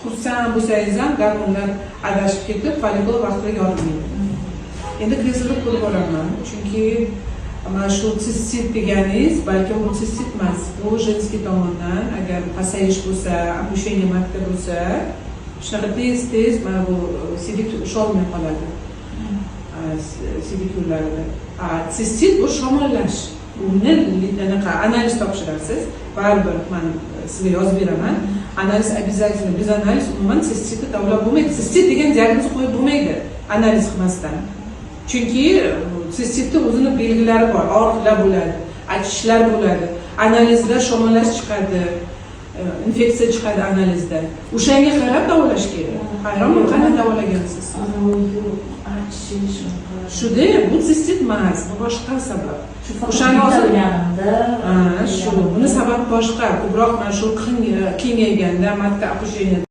Xursand bo'lsangiz ham, gormonlar adashib ketib, follikul vaqtida yorilmaydi. Endi kresloda ko'rib olaman, chunki mana shu sistit deganingiz, balkim bu sistit emas, bu женский tomondan agar pasayish bo'lsa, опущение матка bo'lsa, shunaqa tez tez mana bu siydik usholmay qoladi siydik yo'llarida. Sistit bu shamollash. Uni anaqa analiz topshirasiz baribir, man sizga yozib beraman. Analiz обязательно, без analiz umuman sistitni davolab bo'lmaydi. Sistit degan diagnoz qo'yib bo'lmaydi analiz qilmasdan, chunki sistitni o'zini belgilari bor: og'riqlar bo'ladi, achishlar bo'ladi, analizda shamollash chiqadi, infeksiya chiqadi analizda. O'shanga qarab davolash kerak. Hayronman, qanday davolagansiz? Yo'q, achishish. Shuda, bu sistit emas, bu boshqa sabab. Shu faqat O'shani hozir yo'talganimda. Ha, shu, buni sababi boshqa, ko'proq mana shu kengayganda, матка опущение.